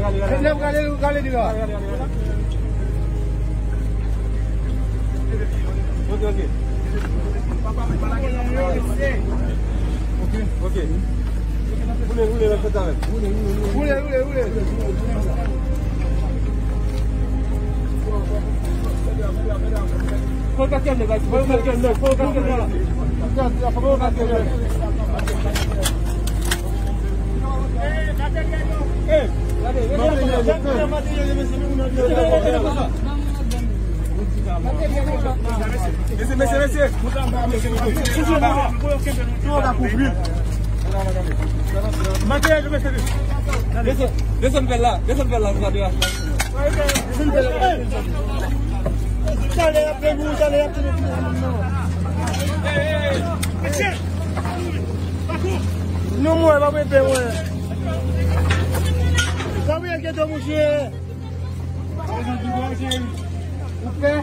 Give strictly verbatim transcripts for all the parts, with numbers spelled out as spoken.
Gade, gade, gade, gade. Ok, ok. Ok, ok. Woule, woule, nan fèt avè l. Woule, woule, woule. Fò l katriyèm nèg la, fò l katriyèm nèg, fò l katriyèm nèg la. Fò l katriyèm nèg. Mesye, mesye, mesye. Desann, desann pèl la, desann pèl la, nou pa deraje. Talè y ap peye nou, talè y ap peye nou. Nou mwen, pa mwen peye mwen. Gabriel Gueto, mouche. Ou pè?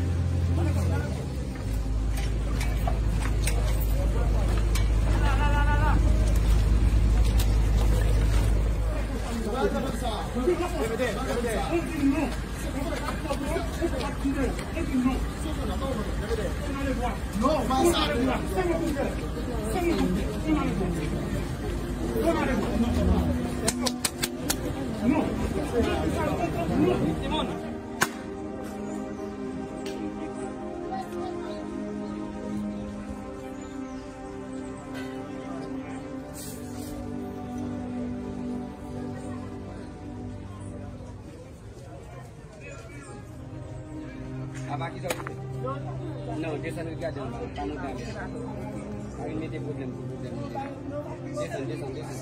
Apa ki sa w fè? Non, desann ret gade anba. Pa monte anba. Pa vin mete pwoblèm sou pwoblèm. Desann, desann, desann.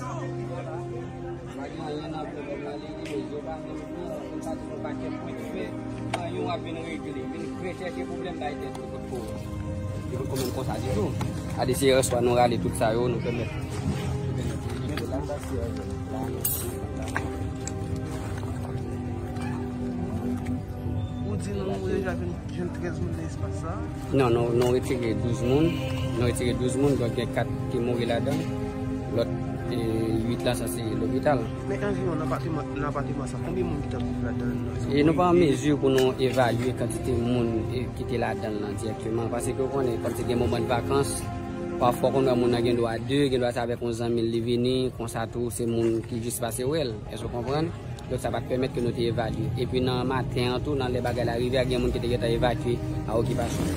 Pa gen anyen nan pwoblèm nan, li, li, yo pa menm nan, yo pa di nou pa gen pwen ki fè. Anyen w ap vin regle, vin rechèche pwoblèm bay tèt ou, potko. Yo potko menm konsa ditou. Gade se yèswa nou rale tout sa yo, nou pèmèt. Ou di nou, nou deja vin jwenn trèz moun nan espas sa? Non, nou, nou retire douz moun. Nou retire douz moun, donk gen kat ki mouri ladan. Lòt, e, uit la, sa se lopital. Men anviwon nan apateman, nan apateman sa, konbyen moun ki t ap viv ladan l? E nou pa an mezi pou nou evalye kantite moun, e, ki te ladan l lan dirèkteman, paske ou konnen, kòmsi gen moman de vakans, pafwa ou konn wè moun nan gen dwa de, gen dwa se avèk yon zanmi l li vini, konsa tou, se moun ki jis pase wè l. Èske w konprann? Donk, sa pa t pèmèt ke nou te evalye. Epi nan maten an tou, nan lè bagay la rive a, gen moun ki te gentan evakye a okipasyon.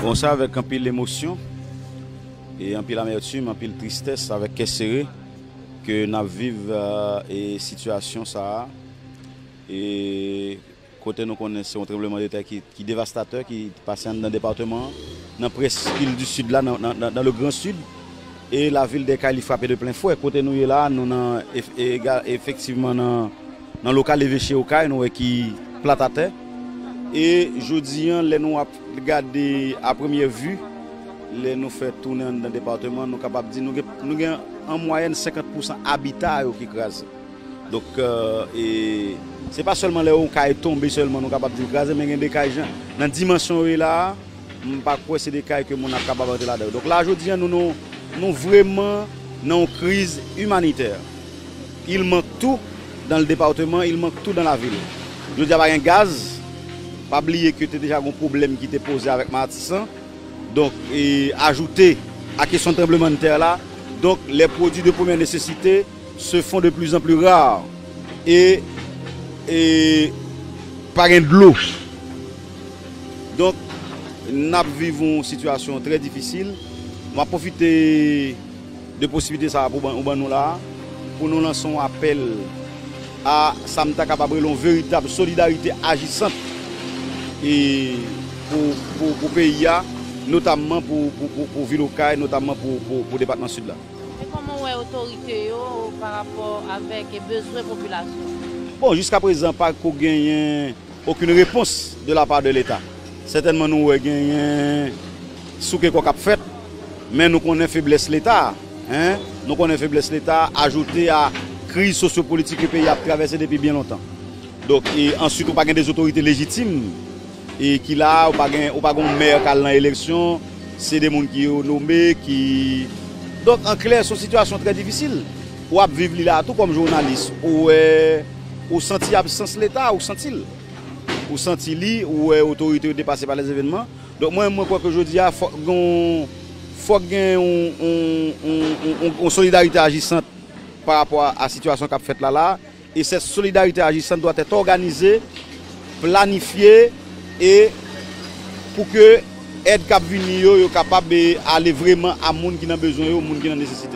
Bon, se avèk anpil emosyon e anpil amètim, anpil tristès, avèk kè sere ke n ap viv, e, sitiyasyon sa a. E kote nou konnen se yon tranblemanntè ki, ki devastatè, ki pase anndan depatman an, nan preskil di Sid la, nan, nan, nan, nan le Gran Sid. E lavil dè Kay, li frape de plen fwè. Kote nou ye la, nou nan ef-, ega-, efektivman nan, nan lokal eveche Okay, nou wè ki plat atè. E jodi an, lè nou ap gade a premyè vi, lè nou fè tounen anndan depatman an, nou kapab di nou gen, nou gen an mwayèn senkant pousan abita yo ki kraze. Donk, e, e, se pa sèlman lè yon kay tonbe sèlman nou kapab di l kraze, men gen de kay jan, nan dimansyon yo ye la a, m pa kwè se de kay ke moun ap kapab antre ladan yo. Donk la, jodi a, nou, nou, nou vrèman nan yon kriz imanitè. Il manque tout dans le département, il manque tout dans la ville. Jodi a, pa gen gaz. Pa bliye ke te deja gen yon pwoblèm ki te poze avèk Matisan. Donk, e, ajoute a kesyon tranblemanntè la, donk, les produits de première nécessité se font de plus en plus rares. E, e pa gen dlo. Donk, n ap viv yon sitiyasyon trè difisil. M ap pwofite de posiblite sa a pou ban, ou ban nou la a, pou nou lanse yon apèl a sa m ta kapab rele yon veritab solidarite ajisant e pou, pou, pou peyi a. notamman pou, pou, pou, pou vil Okay, notamman pou, pou, pou depatman Sid la. E kòman w wè otorite yo pa rapò avèk bezwen popilasyon? Bon, jiska prezan, pa ko genyen okenn repons de la part de Leta. Sètènman, nou wè genyen souke kò k ap fèt, men nou konnen feblès Leta, en, nou konnen feblès Leta ajoute a kriz sosyopolitik ke peyi a ap travèse depi byen lontan. Donk, e answit, ou pa gen de otorite lejitim e ki la, ou pa gen, ou pa gen yon mè k al nan eleksyon, se de moun ki yo nome, ki... Donk, an klè, se yon sitiyasyon trè difisil. Ou ap viv li la tou kòm jounalis, ou wè, ou santi absans Leta, ou santi l. Ou santi li, ou wè otorite yo depase pa lèzevènman. Donk, mwen, mwen kwè ke jodi a, fòk gen yon, fòk gen yon, yon, yon, yon, yon solidarite ajisant pa rapò a, a sitiyasyon k ap fèt la la. E cette solidarité agissante doit être organisée, planifye, e pou ke èd k ap vini yo, yo kapab, e, ale vrèman a moun ki nan bezwen yo, moun ki nan nesesite.